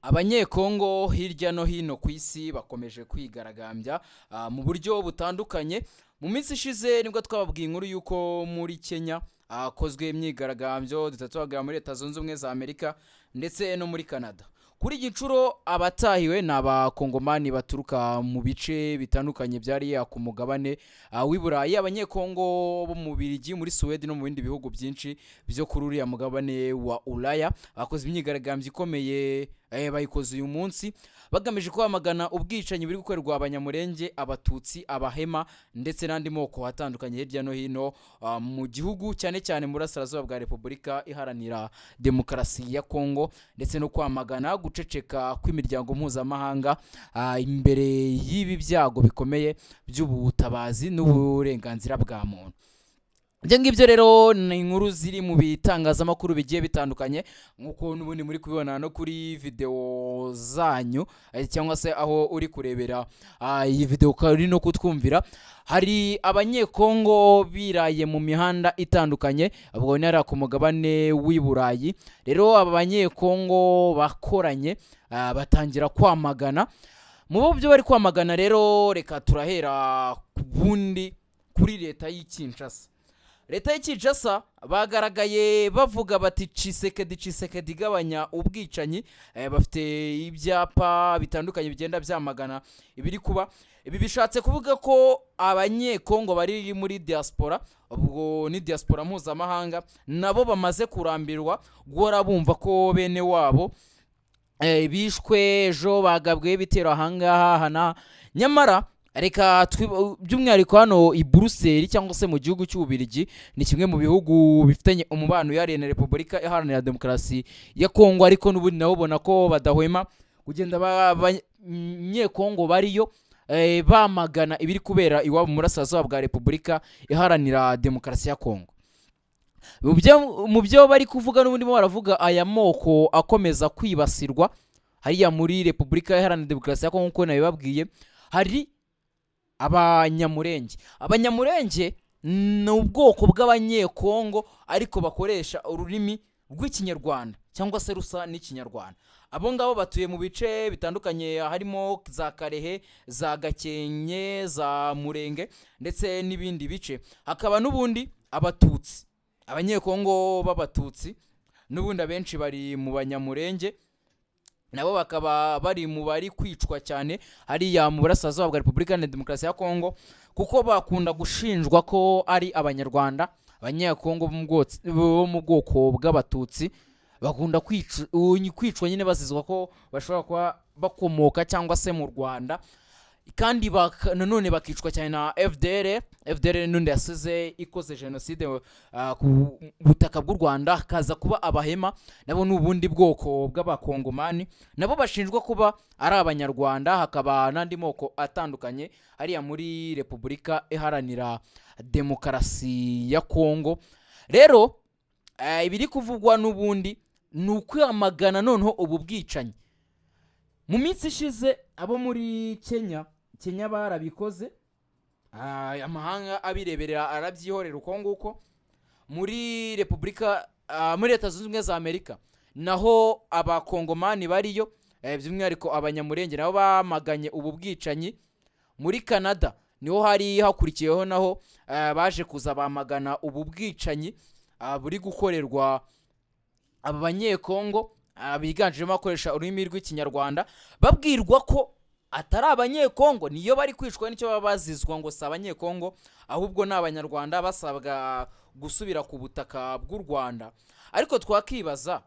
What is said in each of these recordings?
Abanyekongo hirya no hino ku isi bakomeje kwigaragambya mu buryo butandukanye. Mu minsi ishize nibwo twababwiye inkuru y'uko muri Kenya hakozwe imyigaragambyo, duhita tubabwira muri Leta Zunze Ubumwe za Amerika ndetse no muri Canada. Kuri iyi nshuro abatahiwe ni Abakongomani baturuka mu bice bitandukanye byariya ku mugabane w'i Burayi, Abanyekongo bo mu Bubiligi, muri Suwedi no mu bindi bihugu byinshi byo kuri uriya mugabane wa Ulaya bakoze imyigaragambyo ikomeye, bayikoze uyu munsi bagamije kwamagana ubwicanyi buri gukorerwa Abanyamurenge, Abatutsi, Abahema ndetse n'andi moko atandukanye hirya no hino mu gihugu, cyane cyane mu burasirazuba bwa Repubulika Iharanira Demokarasi ya Kongo, ndetse no kwamagana guceceka kw'imiryango mpuzamahanga imbere y'ibi byago bikomeye by'ubutabazi n'uburenganzira bwa muntu. Ibyo ngibyo rero ni inkuru ziri mu bitangazamakuru bigiye bitandukanye, nk'uko n'ubundi muri kubibona no kuri videwo zanyu, cyangwa se aho uri kurebera iyi videwo ukaba uri no kutwumvira. Hari Abanyekongo biraye mu mihanda itandukanye, ubwo ni hariya ku mugabane w'i Burayi. Rero aba Banyekongo bakoranye, batangira kwamagana. Mu byo bari kwamagana rero, reka turahera ku bundi kuri leta y'i Kinshasa. Leta y'i Kinshasa bagaragaye bavuga bati: "Tshisekedi, Tshisekedi, igabanya ubwicanyi." Bafite ibyapa bitandukanye bigenda byamagana ibiri kuba. Ibi bishatse kuvuga ko Abanyekongo bari muri diaspora, ubwo ni diaspora mpuzamahanga, nabo bamaze kurambirwa guhora bumva ko bene wabo bishwe, ejo bagabweho ibitero ahangaha aha n'aha. Nyamara reka by'umwihariko hano i Buruseli cyangwa se mu gihugu cy'Ububiligi, ni kimwe mu bihugu bifitanye umubano wihariye na Repubulika Iharanira Demokarasi ya Kongo, ariko n'ubundi nabo ubona ko badahwema kugenda Abanyekongo bariyo bamagana ibiri kubera iwabo mu burasirazuba bwa Repubulika Iharanira Demokarasi ya Kongo. Mu byo bari kuvuga n'ubundi bo baravuga aya moko akomeza kwibasirwa hariya muri Repubulika Iharanira Demokarasi ya Kongo. Nk'uko nabibabwiye, hari Abanyamurenge. Abanyamurenge ni ubwoko bw'Abanyekongo ariko bakoresha ururimi rw'Ikinyarwanda cyangwa se rusa n'Ikinyarwanda. Abo ngabo batuye mu bice bitandukanye harimo za Karehe, za Gakenke, za Murenge ndetse n'ibindi bice. Hakaba n'ubundi Abatutsi, Abanyekongo b'Abatutsi, n'ubundi abenshi bari mu Banyamurenge, nabo bakaba bari mu bari kwicwa cyane hariya mu burasirazuba bwa Repubulika Iharanira Demokarasi ya Kongo, kuko bakunda gushinjwa ko ari Abanyarwanda. Abanyekongo bo mu bwoko bw'Abatutsi bakunda kwicwa nyine bazizwa ko bashobora kuba bakomoka cyangwa se mu Rwanda, kandi nanone bakicwa cyane na FDLR. FDLR n'undi yasize ikoze jenoside ku butaka bw'u Rwanda. Hakaza kuba Abahema, nabo ni ubundi bwoko bw'Abakongomani, nabo bashinjwa kuba ari Abanyarwanda. Hakaba n'andi moko atandukanye hariya muri Repubulika Iharanira Demokarasi ya Kongo. Rero ibiri kuvugwa n'ubundi ni ukwamagana noneho ubu bwicanyi. Mu minsi ishize abo muri Kenya barabikoze, amahanga abireberera arabyihorera uko nguko. Muri repubulika muri Leta Zunze Ubumwe za Amerika naho Abakongomani bariyo, by'umwihariko Abanyamurenge, nabo bamaganye ubu bwicanyi. Muri Canada niho hari hakurikiyeho, naho baje kuza bamagana ubu bwicanyi buri gukorerwa aba Banyekongo biganjemo abakoresha ururimi rw'Ikinyarwanda, babwirwa ko atari Abanyekongo. Niyo bari kwicwa nicyo baba bazizwa, ngo si Abanyekongo ahubwo ni Abanyarwanda, basabwa gusubira ku butaka bw'u Rwanda. Ariko twakibaza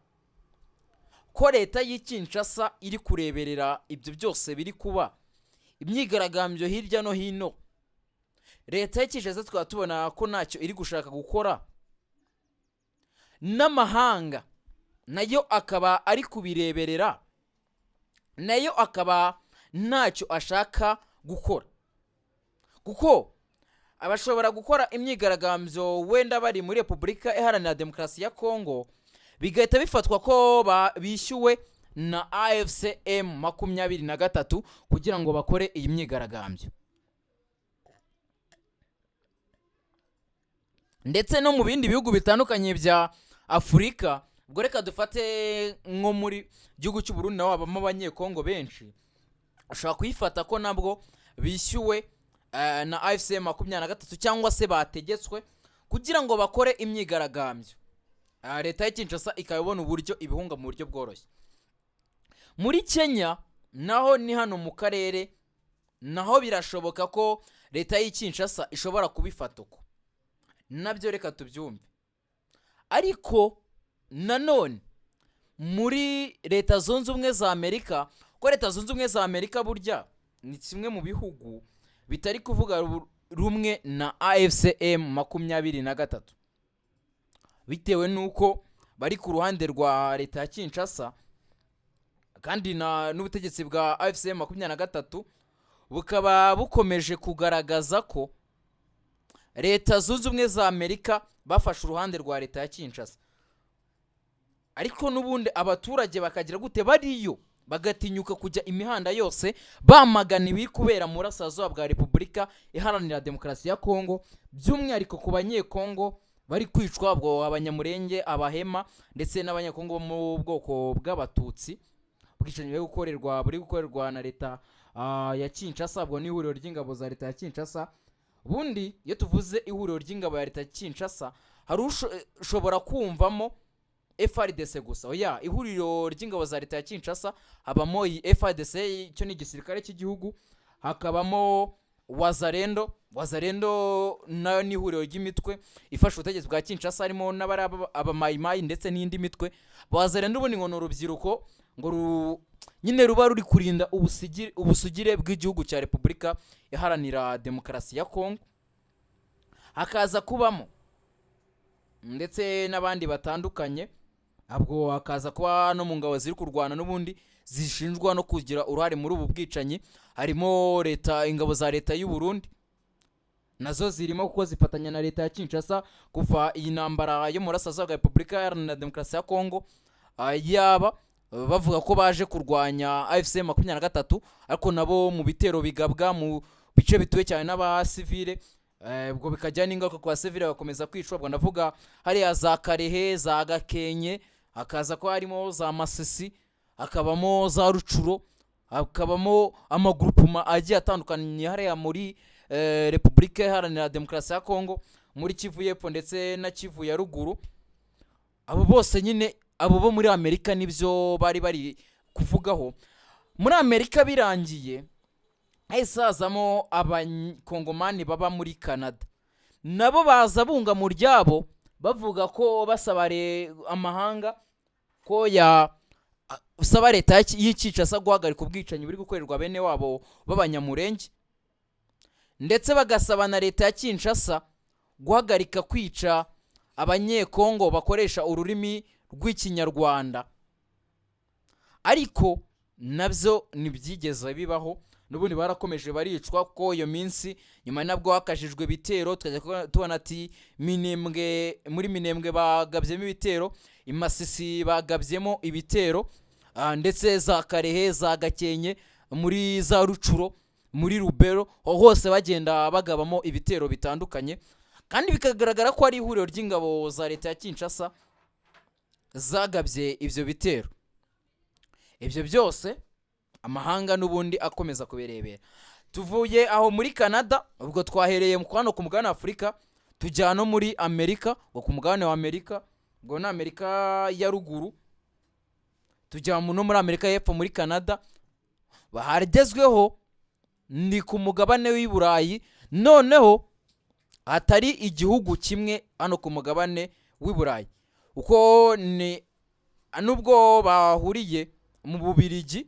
ko leta y'i Kinshasa iri kureberera ibyo byose biri kuba, imyigaragambyo hirya no hino, leta y'i Kinshasa tukaba tubona ko ntacyo iri gushaka gukora, n'amahanga nayo akaba ari kubireberera, nayo akaba ntacyo ashaka gukora, kuko abashobora gukora imyigaragambyo wenda bari muri Repubulika Iharanira Demokarasi ya Kongo bigahita bifatwa ko bishyuwe na AFC M23 kugira ngo bakore iyi myigaragambyo. Ndetse no mu bindi bihugu bitandukanye bya Afurika. Ubwo reka dufate nko muri gihugu cy'u Burundi, naho habamo Abanyekongo benshi, ushobora kuyifata ko nabwo bishyuwe na AFC 23 cyangwa se bategetswe kugira ngo bakore imyigaragambyo. Leta ya Kinshasa ikaba ibona uburyo ibihunga mu buryo bworoshye. Muri Kenya naho ni hano mu karere, naho birashoboka ko leta y'i Kinshasa ishobora kubifata uko, nabyo reka tubyumve. Ariko nanone muri Leta Zunze Ubumwe za Amerika, ko Leta Zunze Ubumwe za Amerika burya ni kimwe mu bihugu bitari kuvuga rumwe na AFC M 23, bitewe n'uko bari ku ruhande rwa leta ya Kinshasa, kandi n'ubutegetsi bwa AFC M 23 bukaba bukomeje kugaragaza ko Leta Zunze Ubumwe za Amerika bafashe uruhande rwa leta ya Kinshasa. Ariko n'ubundi abaturage bakagira gute? Bariyo bagatinyuka kujya imihanda yose bamagana ibiri kubera mu burasirazuba bwa Repubulika Iharanira Demokarasi ya Kongo, by'umwihariko ku Banyekongo bari kwicwa, ubwo Abanyamurenge, Abahema ndetse n'Abanyekongo bo mu bwoko bw'Abatutsi, ubwicanyi buri gukorerwa na leta ya Kinshasa. Ubwo ni ihuriro ry'ingabo za leta ya Kinshasa. Ubundi iyo tuvuze ihuriro ry'ingabo ya leta ya Kinshasa, hari ushobora kumvamo FARDC gusa. Oya, ihuriro ry'ingabo za leta ya Kinshasa habamo iyi FARDC, cyo ni igisirikare cy'igihugu, hakabamo Wazalendo. Wazalendo nayo ni ihuriro ry'imitwe ifasha ubutegetsi bwa Kinshasa, harimo n'abari Abamayimayi ndetse n'indi mitwe. Wazalendo ubundi ngo ni urubyiruko ngo nyine ruba ruri kurinda ubusugire bw'igihugu cya Repubulika Iharanira Demokarasi ya Kongo. Hakaza kubamo ndetse n'abandi batandukanye. Ubwo hakaza kuba no mu ngabo ziri kurwana n'ubundi zishinjwa no kugira uruhare muri ubu bwicanyi, harimo leta, ingabo za leta y'u Burundi nazo zirimo, kuko zifatanya na leta ya Kinshasa kuva iyi ntambara yo mu burasirazuba bwa Repubulika Iharanira Demokarasi ya Kongo yaba, bavuga ko baje kurwanya AFC 23, ariko nabo mu bitero bigabwa mu bice bituwe cyane n'abasivile, ubwo bikajya n'ingaruka ku basivile, bagakomeza kwicwa. Ubwo ndavuga hariya za Karehe, za Gakenke, hakaza ko harimo za Masisi, hakabamo za Rutshuru, hakabamo amagurupuma agiye atandukanye hariya muri Repubulika Iharanira Demokarasi ya Kongo, muri Kivu y'Epfo ndetse na Kivu ya Ruguru. Abo bose nyine, abo bo muri Amerika nibyo bari bari kuvugaho. Muri Amerika birangiye hahise hazamo Abakongomani baba muri Canada, nabo baza bunga mu ryabo, bavuga ko basaba amahanga ko ya usaba leta y'i Kinshasa guhagarika ubwicanyi buri gukorerwa bene wabo b'Abanyamurenge, ndetse bagasaba na leta ya Kinshasa guhagarika kwica Abanyekongo bakoresha ururimi rw'Ikinyarwanda. Ariko nabyo ntibyigeze bibaho, n'ubundi barakomeje baricwa, kuko iyo minsi nyuma nabwo hakajijwe ibitero, tukajya tubona ati Minembwe, muri Minembwe bagabyemo ibitero, i Masisi bagabyemo ibitero, ndetse za Karehe, za Gakenke, muri za Rutshuru, muri Rubero, aho hose bagenda bagabamo ibitero bitandukanye, kandi bikagaragara ko ari ihuriro ry'ingabo za leta ya Kinshasa zagabye ibyo bitero. Ibyo byose amahanga n'ubundi akomeza kubirebera. Tuvuye aho muri Canada, ubwo twahereye hano ku mugabane wa Afurika, tujya no muri Amerika, ngo ku mugabane wa Amerika, ubwo ni Amerika ya Ruguru, tujya no muri Amerika y'Epfo, muri Canada. Bahagezweho ni ku mugabane w'i Burayi, noneho hatari igihugu kimwe hano ku mugabane w'i Burayi, uko ni nubwo bahuriye mu Bubirigi,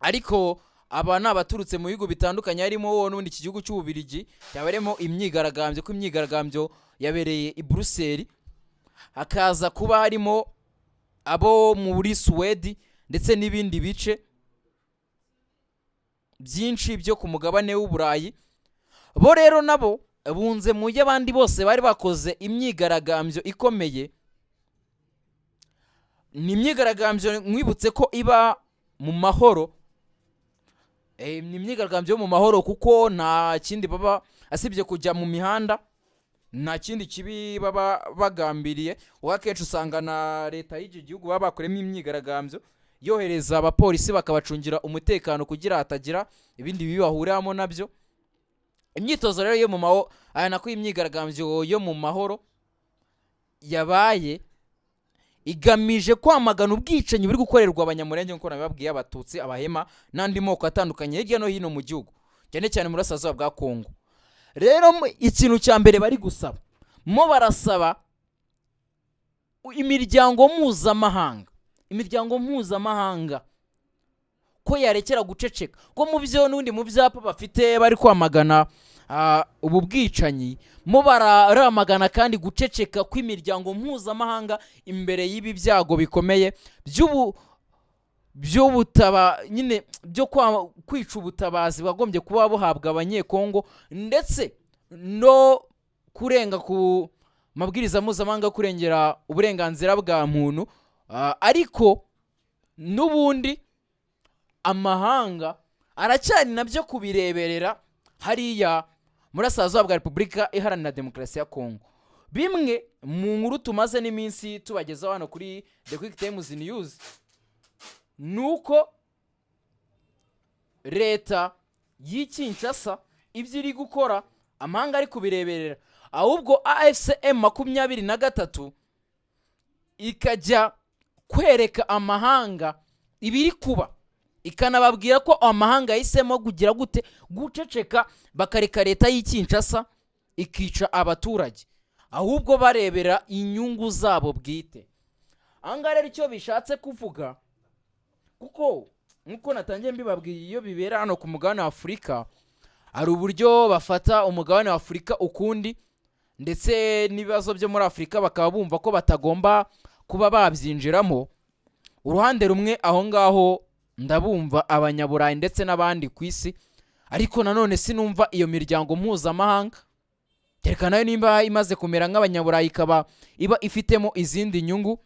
ariko aba ni abaturutse mu bihugu bitandukanye, harimo n'ubundi iki gihugu cy'Ububirigi cyabereyemo imyigaragambyo, ko imyigaragambyo yabereye i Buruseli, hakaza kuba harimo abo muri Suwedi ndetse n'ibindi bice byinshi byo ku mugabane w'Uburayi. Bo rero nabo bunze mu y'abandi bose bari bakoze imyigaragambyo ikomeye. Ni imyigaragambyo mwibutse ko iba mu mahoro. Ni imyigaragambyo yo mu mahoro, kuko nta kindi baba asibye kujya mu mihanda. Nta kindi kibi baba bagambiriye, kuko akenshi usanga na leta y'icyo gihugu baba bakoremo imyigaragambyo yohereza abapolisi bakabacungira umutekano kugira hatagira ibindi bibi bahuriramo nabyo. Imyitozo rero yo mu maho aya nako imyigaragambyo yo mu mahoro yabaye igamije kwamagana ubwicanyi buri gukorerwa Abanyamurenge, nk'uko nabibabwiye, Abatutsi, Abahema n'andi moko atandukanye hirya no hino mu gihugu, cyane cyane mu burasirazuba bwa Kongo. Rero ikintu cya mbere bari gusaba, mo barasaba imiryango mpuzamahanga ko yarekera guceceka, ko mu byo n'ubundi mu byapa bafite bari kwamagana ubu bwicanyi, mo bararamagana kandi guceceka kw'imiryango mpuzamahanga imbere y'ibi byago bikomeye by'ubutaba nyine byo kwica ubutabazi bwagombye kuba buhabwa Abanyekongo, ndetse no kurenga ku mabwiriza mpuzamahanga yo kurengera uburenganzira bwa muntu. Ariko n'ubundi amahanga aracyari nabyo kubireberera hariya Murasirazuba bwa Repubulika Iharanira Demokarasi ya Kongo. Bimwe mu nkuru tumaze n'iminsi tubagezaho hano kuri The Quick Times News ni uko leta y'i Kinshasa ibyo iri gukora amahanga ari kubireberera, ahubwo AFC M23 ikajya kwereka amahanga ibiri kuba, ikanababwira ko amahanga yahisemo kugira gute? Guceceka, bakareka leta y'i Kinshasa ikica abaturage, ahubwo barebera inyungu zabo bwite. Ahangaha rero icyo bishatse kuvuga, kuko nk'uko natangiye mbibabwiye, iyo bibera hano ku mugabane wa Afurika hari uburyo bafata umugabane wa Afurika ukundi, ndetse n'ibibazo byo muri Afurika bakaba bumva ko batagomba kuba babyinjiramo. Uruhande rumwe aho ngaho ndabumva, Abanyaburayi ndetse n'abandi ku isi, ariko nanone sinumva iyo miryango mpuzamahanga, kereka nayo nimba imaze kumera nk'Abanyaburayi, ikaba iba ifitemo izindi nyungu,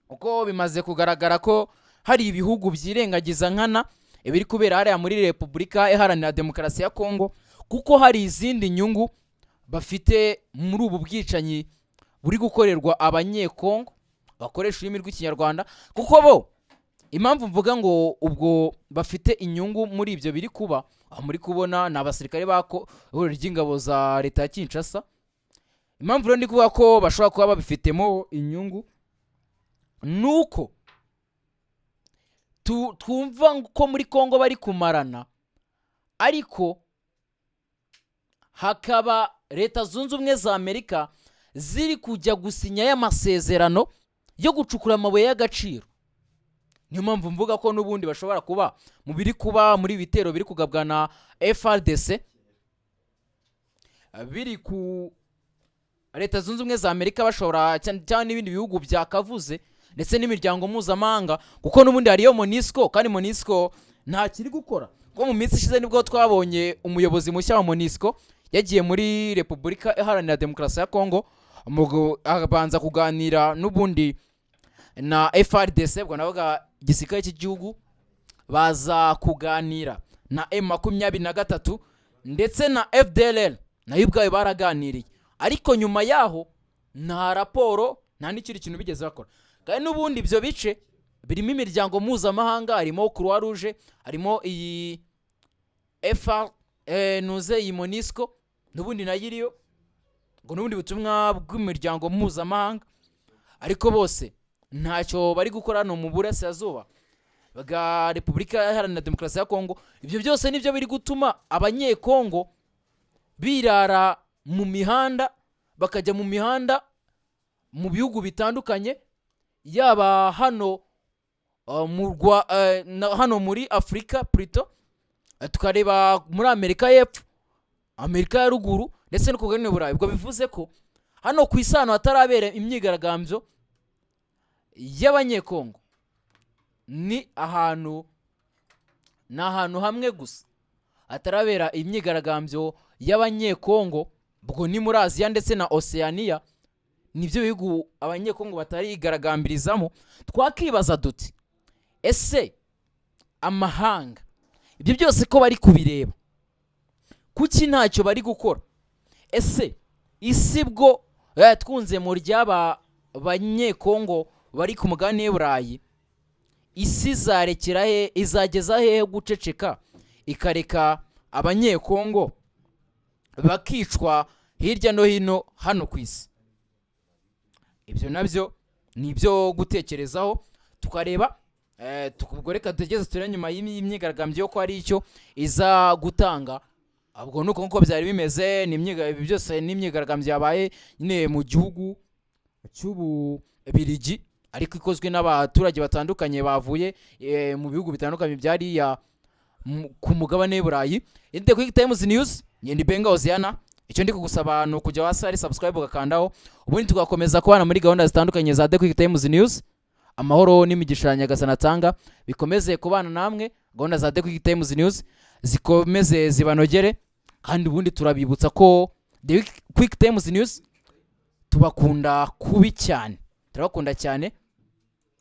kuko bimaze kugaragara ko hari ibihugu byirengagiza nkana ibiri kubera hariya muri Repubulika Iharanira Demokarasi ya Kongo, kuko hari izindi nyungu bafite muri ubu bwicanyi buri gukorerwa Abanyekongo bakoresha ururimi rw'Ikinyarwanda. Kuko bo impamvu mvuga ngo ubwo bafite inyungu muri ibyo biri kuba, aho muri kubona ni abasirikare bako ihuriro ry'ingabo za leta ya Kinshasa. Impamvu rero ndi kuvuga ko bashobora kuba babifitemo inyungu ni uko twumva ko muri Kongo bari kumarana, ariko hakaba Leta Zunze Ubumwe za Amerika ziri kujya gusinya y'amasezerano yo gucukura amabuye y'agaciro. Niyo mpamvu mvuga ko n'ubundi bashobora kuba mu biri kuba muri ibi bitero biri kugabwa na FARDC, biri ku Leta Zunze Ubumwe za Amerika bashobora cyangwa n'ibindi bihugu byakavuze ndetse n'imiryango mpuzamahanga, kuko n'ubundi hariyo MONUSCO, kandi MONUSCO nta kiri gukora. Kuko mu minsi ishize nibwo twabonye umuyobozi mushya wa MONUSCO yagiye muri Repubulika Iharanira Demokarasi ya Kongo, abanza kuganira n'ubundi na FARDC, ubwo navuga igisirikare cy'igihugu, baza kuganira na M23 ndetse na FDLR nayo ubwayo baraganiriye, ariko nyuma yaho nta raporo, nta n'ikindi kintu bigeze bakora. Kandi n'ubundi ibyo bice birimo imiryango mpuzamahanga, harimo Croix Rouge, harimo iyi FR nuze iyi MONUSCO n'ubundi nayo iriyo, ngo n'ubundi butumwa bw'imiryango mpuzamahanga, ariko bose ntacyo bari gukora hano mu burasirazuba bwa Repubulika Iharanira Demokarasi ya Kongo. Ibyo byose nibyo biri gutuma Abanyekongo birara mu mihanda, bakajya mu mihanda mu bihugu bitandukanye, yaba hano hano muri Afurika plutôt, tukareba muri Amerika y'Epfo, Amerika ya Ruguru ndetse no ku mugabane Burayi. Ubwo bivuze ko hano ku isi ahantu hatarabera imyigaragambyo y'Abanyekongo ni ahantu hamwe gusa hatarabera imyigaragambyo y'Abanyekongo, ubwo ni muri Aziya ndetse na Oceania, nibyo bihugu Abanyekongo batarigaragambiririzamo. Twakibaza duti: ese amahanga ibyo byose ko bari kubireba, kuki ntacyo bari gukora? Ese Isi bwo twunze mu ry'aba Banyekongo bari ku mugabane w'i Burayi, isi izarekera he, izageza hehe guceceka, ikareka Abanyekongo bakicwa hirya no hino hano ku isi? Ibyo nabyo ni ibyo gutekerezaho, tukareba. Ubwo reka dutegereze turebe nyuma y'imyigaragambyo yo ko hari icyo iza gutanga. Ubwo nuko nkuko byari bimeze, ni ibi byose ni imyigaragambyo yabaye nyine mu gihugu cy'Ububirigi, ariko ikozwe n'abaturage batandukanye bavuye mu bihugu bitandukanye byariya ku mugabane w'i Burayi. The Quick Times News, ngenda Benga Oziana. Icyo ndi kugusaba ni ukujya hasi hari subscribe, ugakandaho, ubundi tugakomeza kubana muri gahunda zitandukanye za The Quick Times News. Amahoro n'imigisha ya Nyagasani atanga bikomeze kubana namwe, gahunda za The Quick Times News zikomeze zibanogere. Kandi ubundi turabibutsa ko The Quick Times News tubakunda kubi cyane, turabakunda cyane.